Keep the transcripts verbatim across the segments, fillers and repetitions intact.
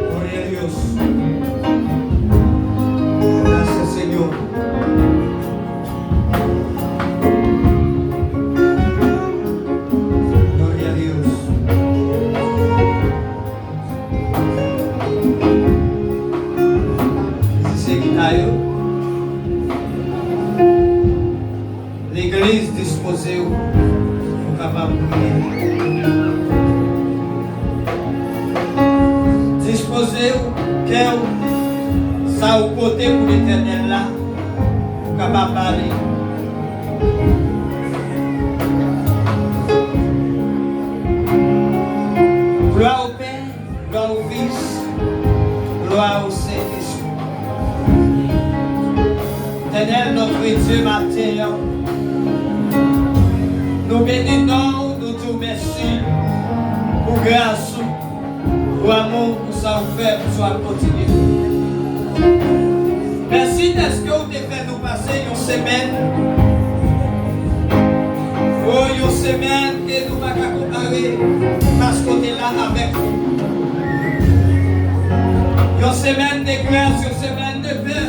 Gloria a Dios. Gracias, Señor. Gloria a Dios. Mizisyen gita yo. Legliz, dispoze w pou w kapab priye. Dispoze w, kè w, sa w pote pou Letènèl la, pou w kapab ba li. Glwa o Pè, glwa o Fis, glwa o Sentespri. Etènèl, notre Dieu, maten an, nou beni non w, nou di w mèsi pou gras ou, pou amou, pou sa w fè, pou sa w ap kontinye fè. Mèsi dèske w te fè nou pase yon semèn. O, yon semèn ke nou pa ka konpare, paske w te la avèk nou. Yon semèn de gras, yon semèn de pè.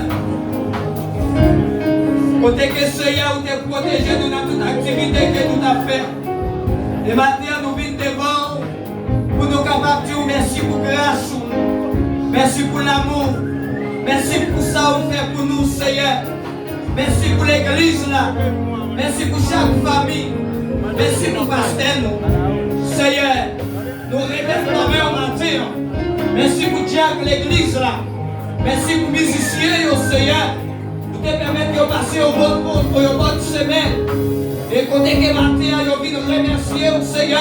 Kote ke Seyè ou te pwoteje nou nan tout aktivite ke nou t ap fè. E maten an, nou vin devan w pou nou kapab di w mèsi pou gras ou. Mèsi pou lanmou w. Mèsi pou sa ou fè pou nou, Seyè. Mèsi pou legliz la. Mèsi pou chak fanmi. Mèsi pou pastè nou. Seyè, nou remèt nan men w maten an. Mèsi pou dyak legliz la. Mèsi pou mizisyen yo, Seyè. Ou te pèmèt yo pase yon bon, bon, yon bòn semèn. E kote ke maten an yo vin remèsye w, Seyè,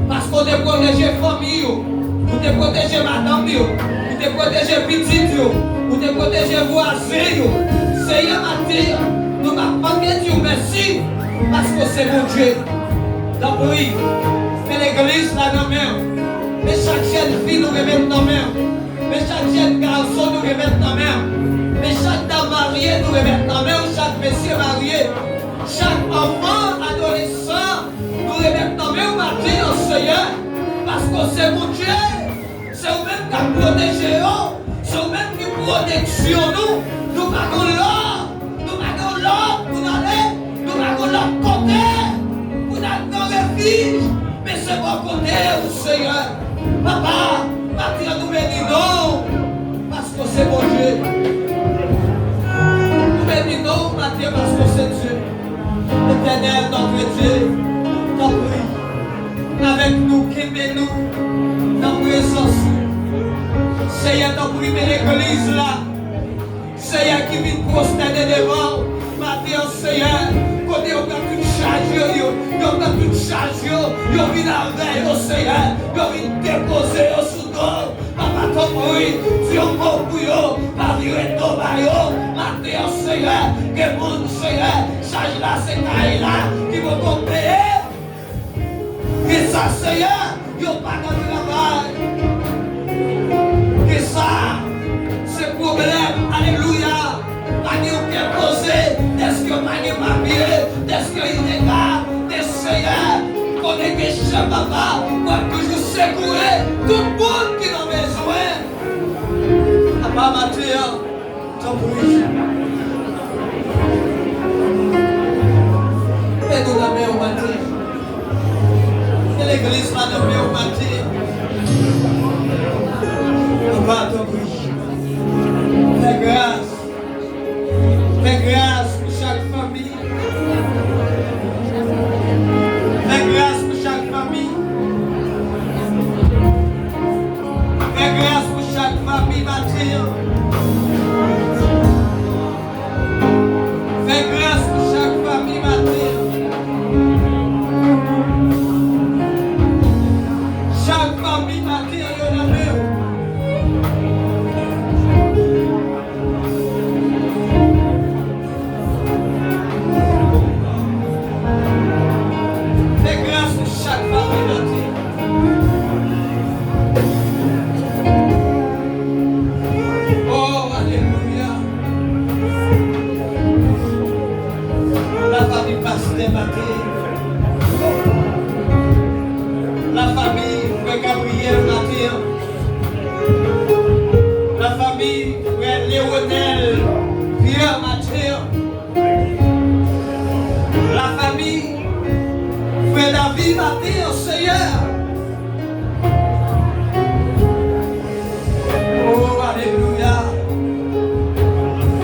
paske w te pwoteje fanmi yo, ou te pwoteje madanm yo, ou te pwoteje pitit yo, ou te pwoteje vwazen yo. Seyè, maten an, nou p ap manke di w mèsi, paske w se Bondye. Tanpri, men legliz la nan men w. Men chak jèn fi nou remèt nan men w. Men chak jèn gason nou remèt nan men w. Men chak dam marye nou remèt nan men w. Chak mesye marye, chak anfan, adolesan, nou remèt nan men w maten an, Seyè, paske w se Bondye. Se ou menm k ap pwoteje yo. Se ou menm ki pwoteksyon nou. Nou pa gon lòt. Nou pa gen lòt pou n ale, nou pa gen lòt kote pou n al pran refij, men se bò kote w, Seyè. Papa, maten an nou beni non w, paske w se Bondye. Nou beni non w maten an paske w se Dye. Etènèl, notre Dye, tanpri, avèk nou, kenbe nou nan prezans ou. Seyè, tanpri, men legliz la. Seyè, ki vin pwostène devan w maten an, Seyè, kote yo pran tout chaj yo, yo, yo pran tout chaj yo, yo vin avè yo, Seyè, yo vin depoze yo sou do w. Papa, tanpri, di yon mo pou yo, pa vire do ba yo maten an, Seyè. Gen moun, Seyè, chaj la se kay la ki poko peye. Gen sa, Seyè, yo pa nan travay. Gen sa, se pwoblèm, alelouya. Pa gen yon kè poze, dèske yo pa gen papye, dèske yo ilegal, men Seyè, konnen ke chè papa, w ap toujou sekoure tout moun ki nan bezwen. Papa, maten an, tanpri. Men nou nan men w maten. Men legliz la nan men w maten. Papa, tanpri. Fè gras. Fè gras pou chak fanmi. Fè gras pou chak fanmi. Fè gras pou chak fanmi maten an. Fè gras pou chak fanmi maten an. Chak fanmi maten an, yo nan men w. Frè Leonel Pierre maten an. Lafanmi frè David maten an, Seyè. Oh, alelouya.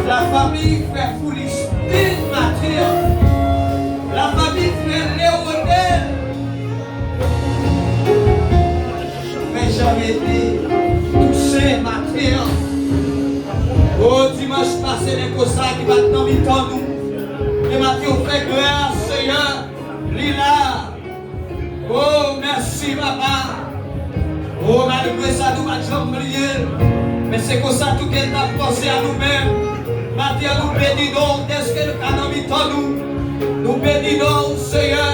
Lafanmi frè Foulistin maten an. Lafanmi frè Leonel. Frè Jean René Toussaint maten an. O dimanch pase, nèg sa ki pa t nan mitan nou. Men maten w fè gras, Seyè, li la. O, mèsi, Papa. O, malgre sa, nou pa t janm bliye l. Men se konsa tou ke l t ap panse a nou menm. Maten an, nou beni non w dèske l ka nan mitan nou. Nou beni non w, Seyè,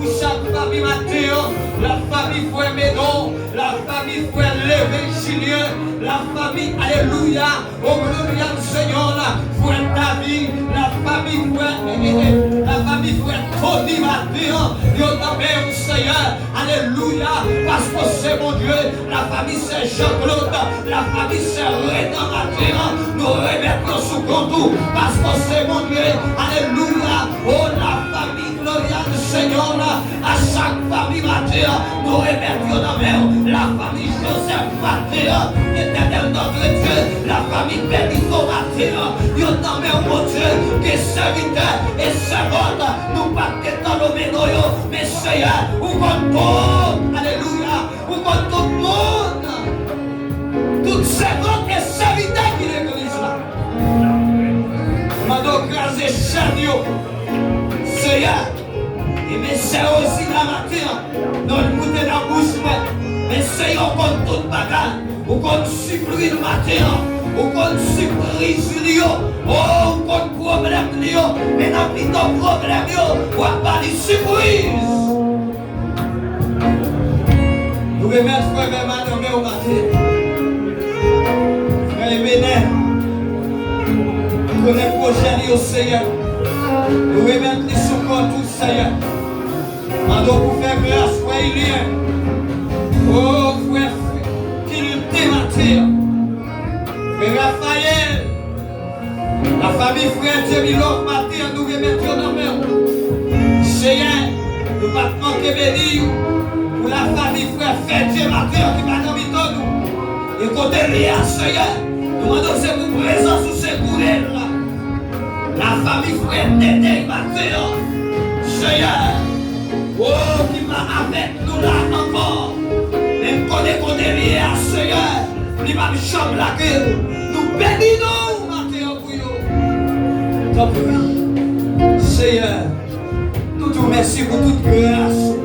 pou chak fanmi maten an, lafanmi frè Menon, lafanmi frè Leve Jilyen, lafanmi, alelouya, o glorya al Senyè, la frè David, lafanmi frè, eh, eh, eh, lafanmi frè Tony maten an, yo nan men w, Seyè. Alelouya, paske w se Bondye, lafanmi sè Jean Claude, lafanmi sè Renan maten an, nou remèt yo sou kont ou, paske w se Bondye, alelouya, o lafanmi Glorya al Senyè, a chak fanmi maten an, nou remèt yo nan men w, lafanmi Joseph maten an, Etènèl notre Dieu, lafanmi Benito maten an, yo nan men w, Bondye, gen sèvitè e sèvant, nou pa t gentan nonmen non yo, men Seyè, ou konn tout, alelouya, ou konn tout moun, tout sèvant e sèvitè ki legliz la. Mande w kraze chèn yo, Seyè. E men sè Rosina maten an, non l moute nan bouch mwen. Men Seyè, ou konn tout bagay. Ou konn sipli l maten an. Ou konn sipriz li yo. O, ou konn pwoblèm li yo. Men nan pito pwoblèm yo, w ap ba li sipriz. Nou remèt frè Bèma nan men w maten. Frè Ebenè, konnen pwojè li yo, Seyè. Nou remèt li sou kont ou, Seyè. Mande w pou fè gras, frè Ilyen. O, frè Kilten maten. Frè Rafayèl. Lafanmi frè Djemilòv maten an, nou remèt yo nan men w. Seyè, nou pa t manke beni w pou lafanmi frè Fèdye maten an ki pa nan mitan nou. E kote l ye a, Seyè, nou mande w se pou prezans ou sekoure l. Lafanmi frè Neney maten an, Seyè, o, ki pa avèk nou la ankò. Men m konnen kote l ye a, Seyè, li p ap janm lage nou. Nou beni non w maten an pou yo. Tanpri, Seyè, nou di w mèsi pou tout gras ou.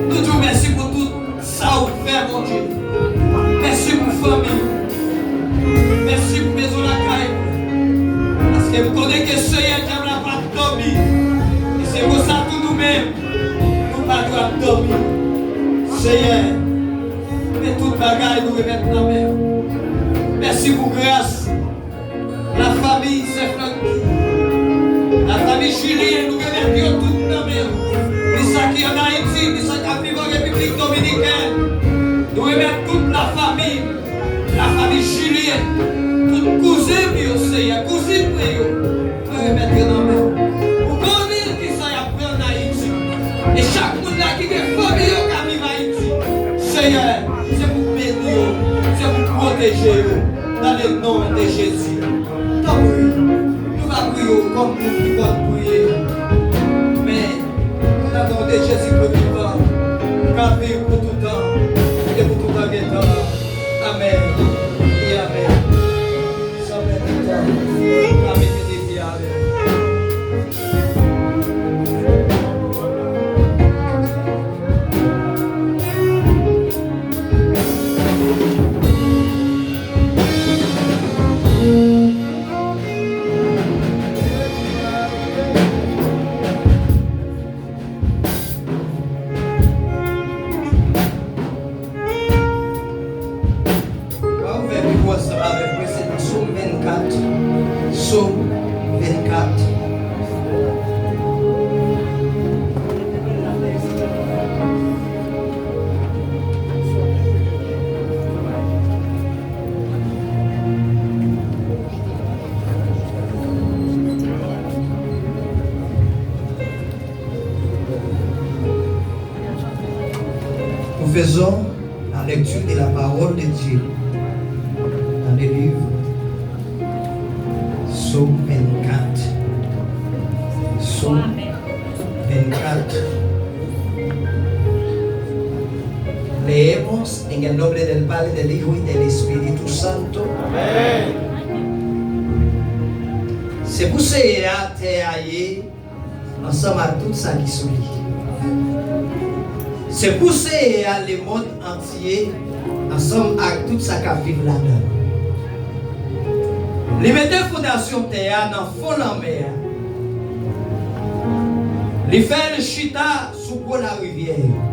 Nou di w mèsi pou tout sa ou fè, Bondye. Mèsi pou fanmi. Mèsi pou mezon lakay mwen. Paske m konnen ke Seyè, dyab la pa dòmi. E se konsa tou nou menm, nou pa dwe ap dòmi. Seyè, men tout bagay nou remèt nan men w. Mèsi pou gras ou. Lafanmi sè Francky, lafanmi Julien, nou remèt yo tout nan men w. Ni sa ki ann Ayiti, ni sa k ap viv an Repiblik Dominikèn. Nou remèt tout lafanmi, lafanmi Julien, tout kouzen m yo, Seyè, kouzin mwen yo. Mwen remèt yo nan men w. Ou konnen kisa y ap pran ann Ayiti. E chak moun la ki gen fanmi yo k ap viv Ayiti, Seyè, se pou beni yo, se pou pwoteje yo. Nan le non de Jezi. Tanpri, nou va priye w kòm moun ki konn priye. Men, nan non de Jezi ki vivan, k ap viv pou tout tan, e pou tout tan gen tan. Amèn e amèn. San pèdi tan, n a mete depi avè Ou va ouvè Bib ou ansanm avèk mwen, se nan Sòm vennkat. Sòm vennkat. Faisons la lecture de la parole de Dieu dans le livre Psaume vingt-quatre. Psaume vingt-quatre. Leemos en el nombre del Padre, del Hijo y del Espíritu Santo. Amèn. Se pou Seyè a tè a ye ansanm ak tout sa ki sou li. Se pou Seyè a lemonn antye ansanm ak tout sa k ap viv ladan l. Li mete fondasyon tè a nan fon lanmè a. Li fè l chita sou gwo larivyè yo.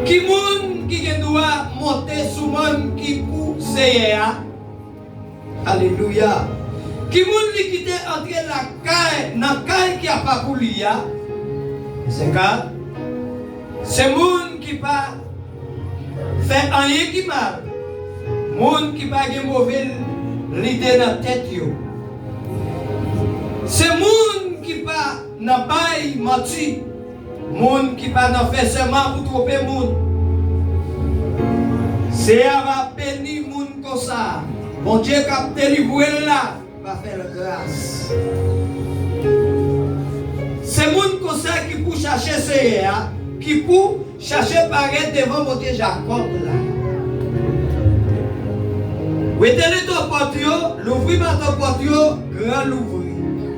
Ki moun ki gen dwa monte sou mòn ki pou Seyè a? Alelouya! Ki moun li kite antre lakay, nan kay ki apa pou li a? Vèsè kat. Se moun ki pa fè anyen ki mal, moun ki pa gen move lide nan tèt yo. Se moun ki pa nan bay manti, moun ki pa nan fè sèman pou twonpe moun. Seyè a va beni moun konsa. Bondye k ap delivre l la va fè l gras. Se moun konsa ki pou chache Seyè a, ki pou chache parèt devan Bondye Jakòb la. Wete leto pòt yo, louvri bato pòt yo, gran louvri.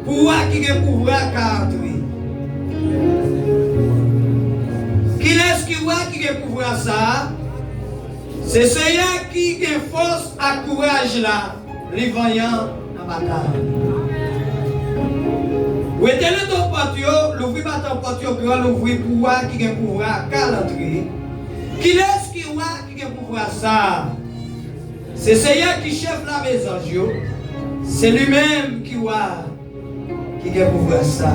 Pou wa ki gen pouvwa ka antre. Kilès ki wa ki gen pouvwa sa a? Se Seyè ki gen fòs ak kouraj la, li vanyan nan batay. Wete leto pòt yo, louvri bato pòt yo, gran louvri pou wa ki gen pouvwa ka antre. Kilès ki wa ki gen pouvwa sa a? Se Seyè ki chèf lame zanj yo, se li menm ki wa ki gen pouvwa sa.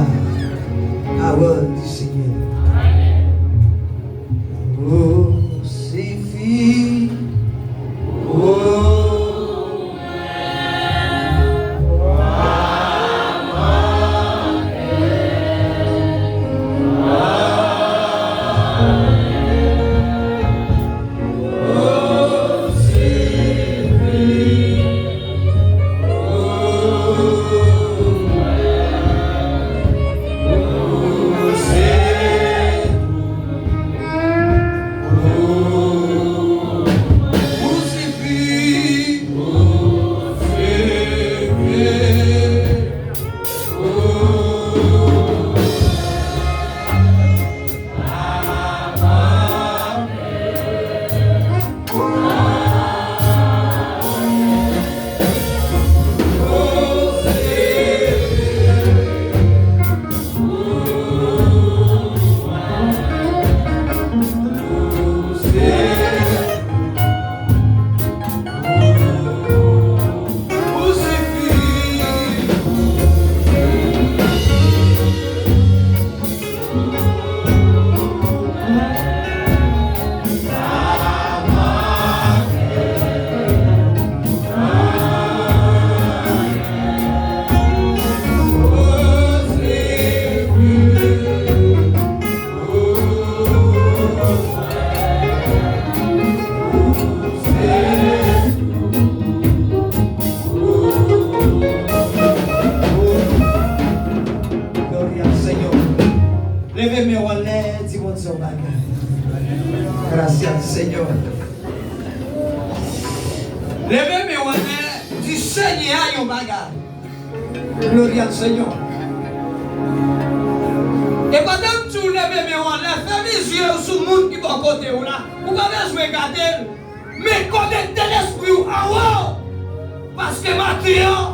Pawòl di Senyè. Ou sifi. Glòri al Senyè. Leve men w anlè, di Bondye yon bagay. Gracias, Señor. Leve men w anlè, di Senyè a yon bagay. Glòri al Senyè. E pandan m di w leve men w anlè, fèmen zye w sou moun ki bò kote w la. Ou pa bezwen gade l. Men konekte lespri w anwo. Paske maten an,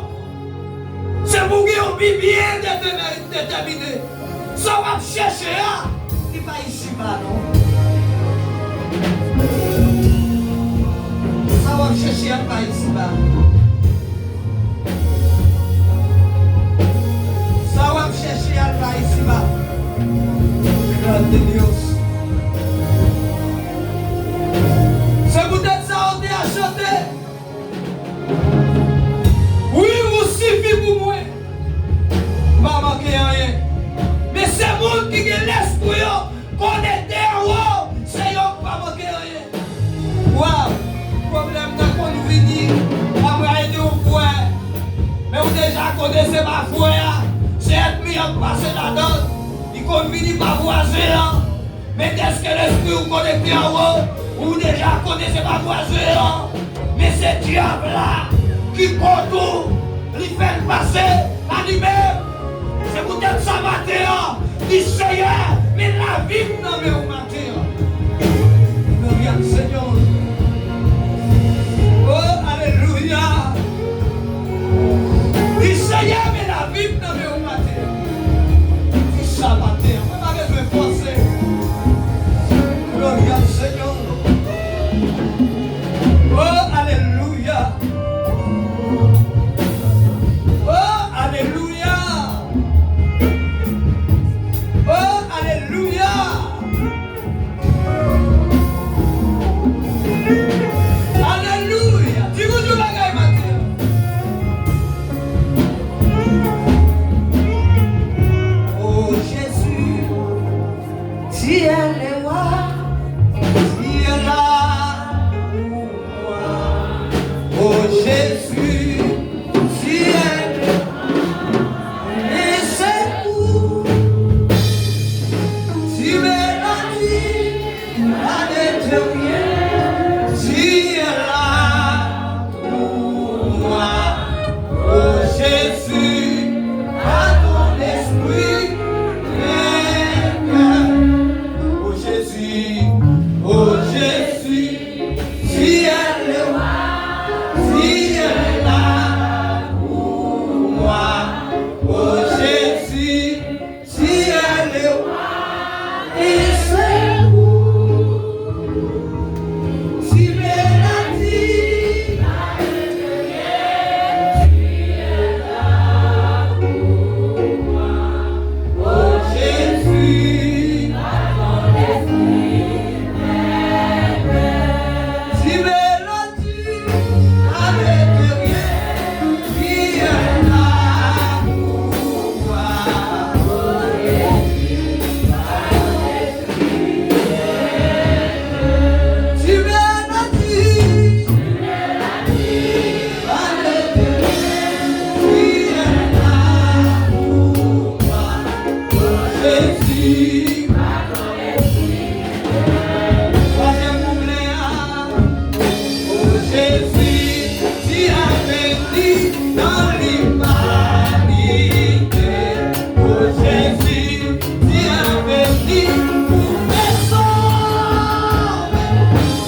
se pou w gen yon bi byen detèmine. Sa w ap chèche a, li pa isi ba non. Sa w ap chèche a, li pa isi ba. Sa w ap chèche a, li pa isi ba. Gran de Dios. Se poutèt sa, w te a chante. Wi, ou sifi pou mwen. M pa manke anyen. Men se moun ki gen lespri yo konekte anwo, se Kote se pa frè a, se ènmi an k pase ladan l. Li konn vini pa vwazen an. Men dèske lespri w konekte anwo, ou deja konnen se pa vwazen an. Men se dyab la ki pot ou, li fè l pase pa li menm. Se poutèt sa maten an, di, Seyè, men lavi m nan men w maten an. Glòri al Senyè. Oh, alelouya. Di, Seyè, men lavi m nan men w maten an. Di sa maten an. Mwen pa bezwen fòse. Glòri al Senyè. Oh, alelouya. Oh, alelouya. Oh, alelouya. Alelouya. Di Bondye yon bagay maten an. Oh, Jésus, tu es le roi, tu es là pour moi. Oh, Jésus, tu es le roi, et c'est pour tu me l'as dit, pas de rien, tu es là pour moi. Oh Jésus, par ton esprit, mes cœurs. Oh Jésus, oh Jésus, tu es le roi, tu es là pour moi. Oh Jésus, tu es le roi, et c'est pour tu me l'as dit, tu es là pour moi. Oh Jésus, tu me l'as dit, avec rien, qui est là pour moi. Tu me l'as dit, avec rien, qui est là pour moi. Jésus, twazyèm kouplè a. Oh Jésus, tu as béni dans l'humanité. Oh Jésus, tu as béni pour me sauver.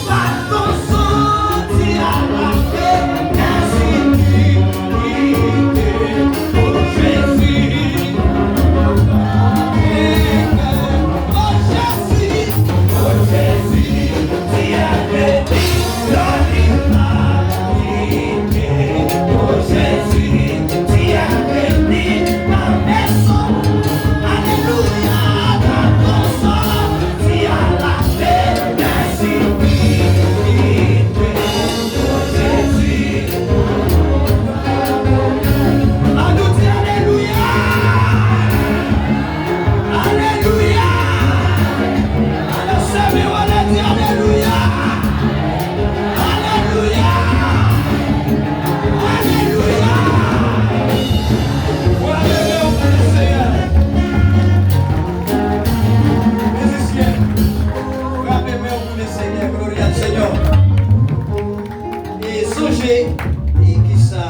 Par ton sang, tu as lavé mes iniquités. Oh Jésus, oh Jésus, oh Jésus, tu as béni dans l'humanité. Oh Jésus, tu as béni ma maison. Alléluia, dans ton sang, tu as lavé mes iniquités. Oh Jésus, an nou di alelouya. Alelouya. Alò, sèvi w, ale di alelouya. Alelouya. Alelouya. Frape men w pou Lesenyè. Mizisyen, frape men w pou Lesenyè. Gloria al Señor. E sonje, e kisa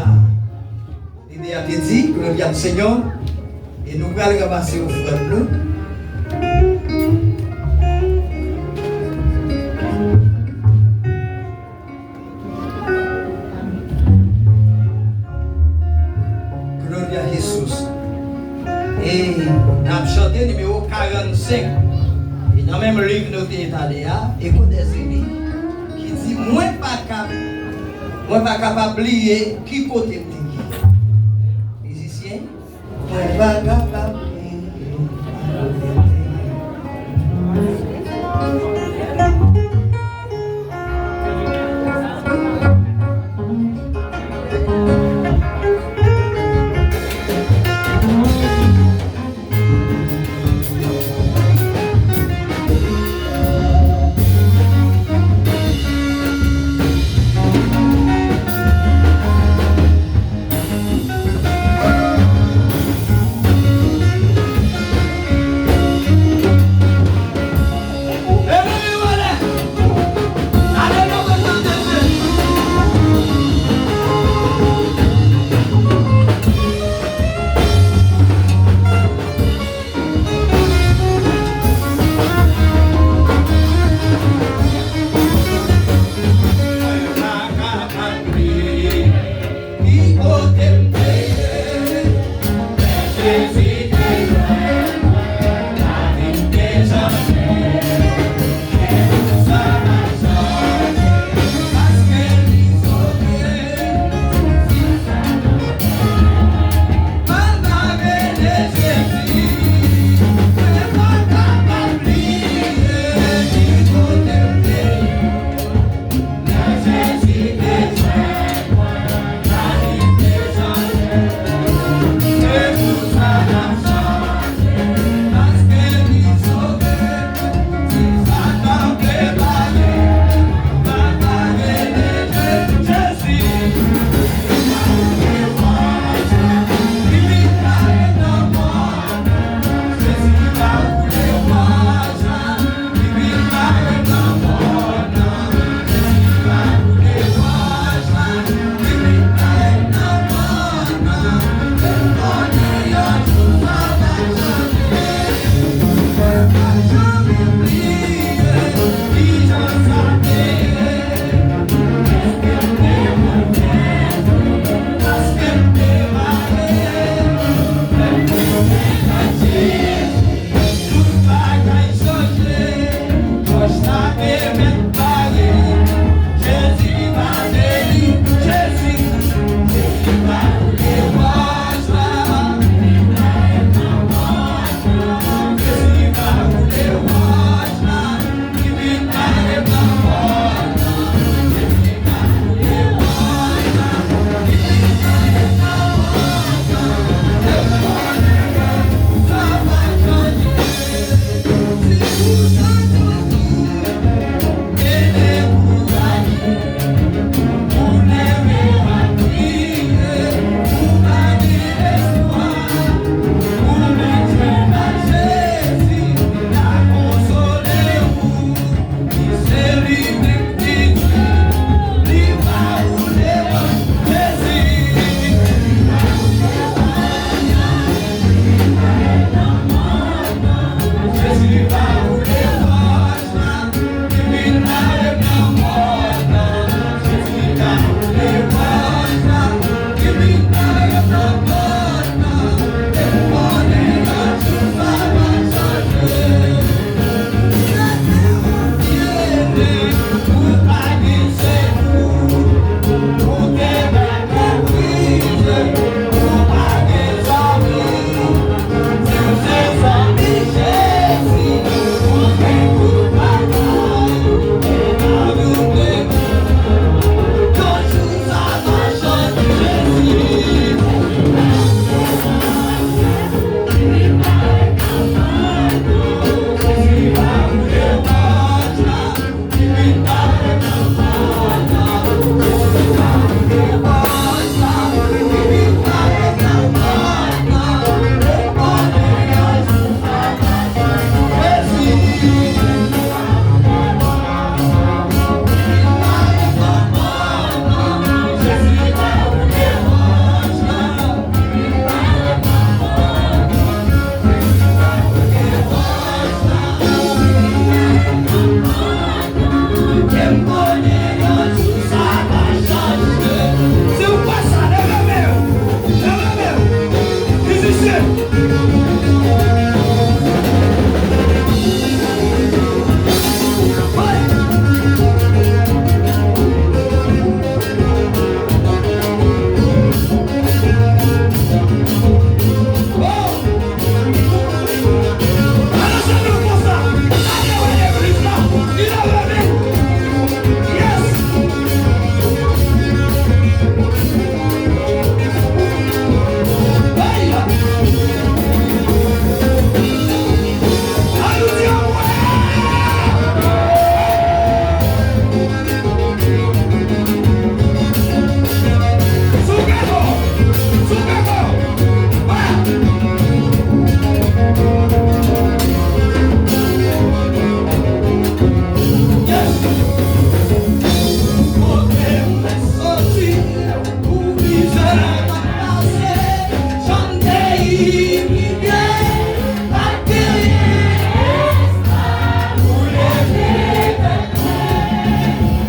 Lide a te di, Gloria al Señor, e nou pral ranmase ofrann nou. Gloria a Jesus. E n ap chante nimewo karannsenk. E nan menm liv nou te etale a, Echo des Aînés, ki di, mwen pa ka, mwen pa kapab bliye ki kote m te ye. Mizisyen, mwen pa kapab bliye.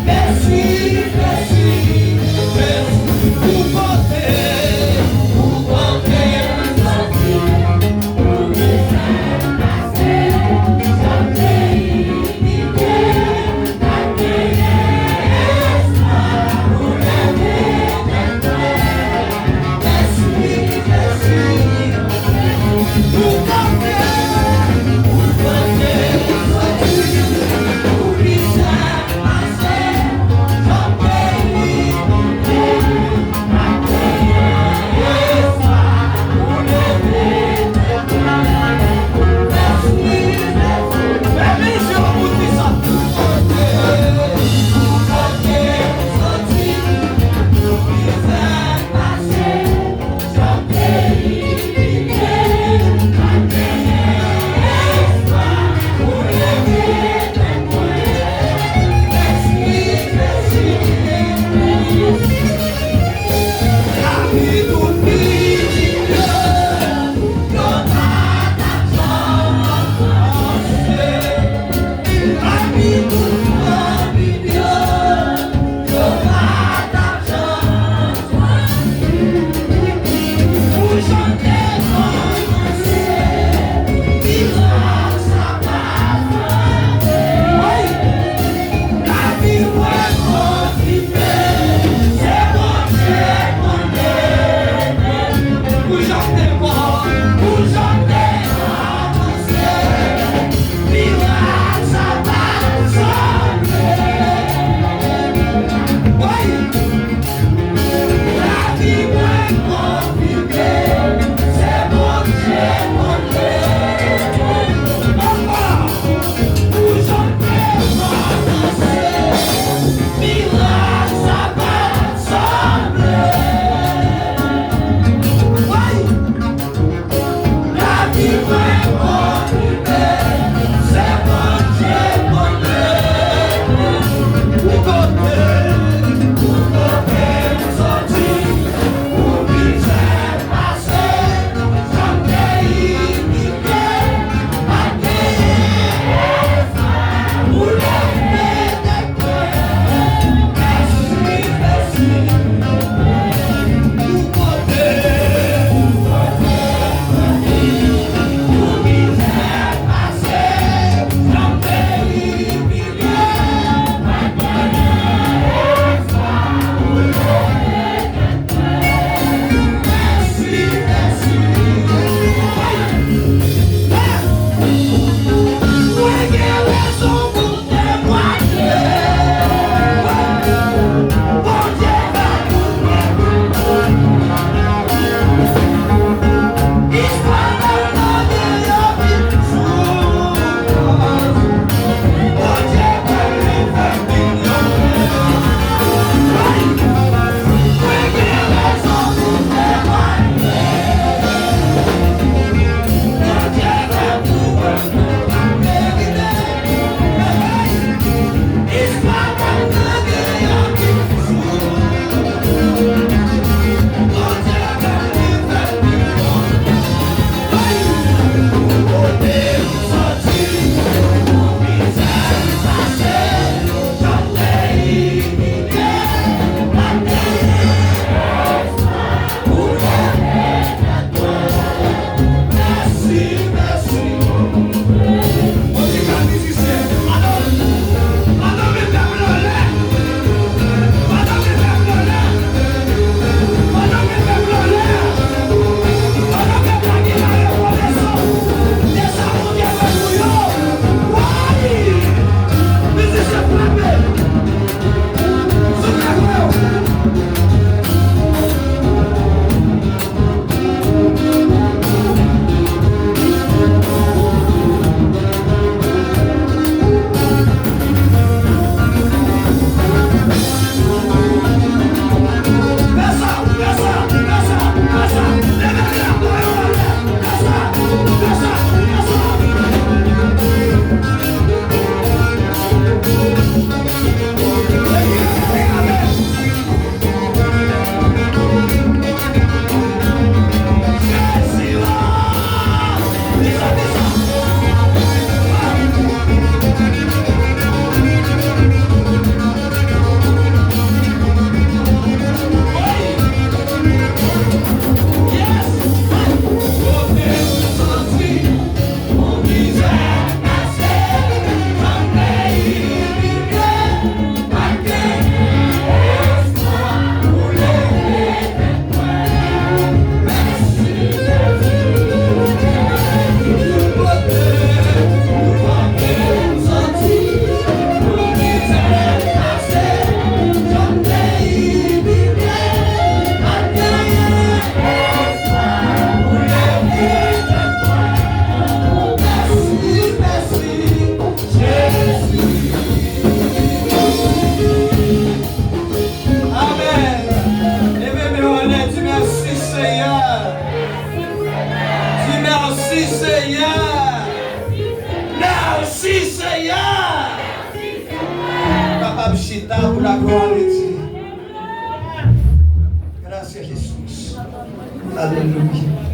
Mèsi, mèsi, mèsi pou pote, pou Mèsi, Senyè. Mèsi, Senyè. Kapab chita pou laglwa de Dye. Gracias, Jesús. Aleluya.